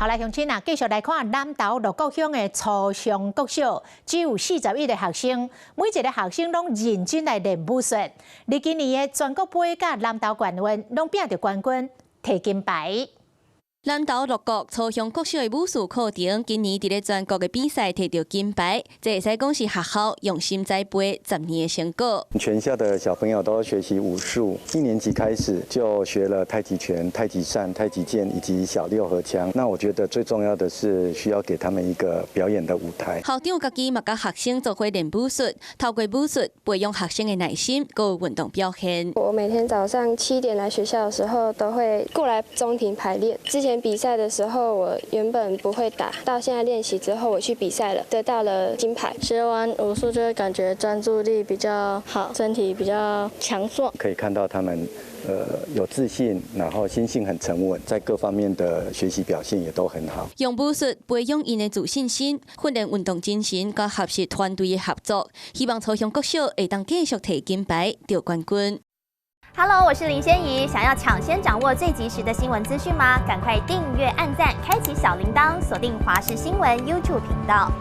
好來，鄉親啊，繼續來看南投鹿谷鄉的初商國小，只有41個學生，每一個學生攏認真來練武術。而今年的全國盃佮南投縣運，攏拚著冠軍，提金牌。南投鹿谷初鄉國小的武術課程，今年佇咧全國的比賽提著金牌，這會使講是學校用心栽培10年的成果。全校的小朋友都學習武術，一年級開始就學了太極拳、太極扇、太極劍以及小六合槍。那我覺得最重要的是需要給他們一個表演的舞台。校長家己嘛佮學生做伙練武術，透過武術培養學生的耐心，閣有運動表現。我每天早上7點來學校的時候，都會過來中庭排練。之前比賽的時候，我原本不會打，到現在練習之後，我去比賽了，得到了金牌。學完武術就會感覺專注力比較好，身體比較強壯。可以看到他們，有自信，然後心性很沉穩，在各方面的學習表現也都很好。用武術培養𪜶的自信心，訓練運動精神，佮學習團隊的合作。希望初鄉國小會當繼續提金牌，得冠軍。 Hello，我是林仙怡。想要搶先掌握最及時的新聞資訊嗎？趕快訂閱、按讚、開啟小鈴鐺，鎖定華視新聞 YouTube 頻道。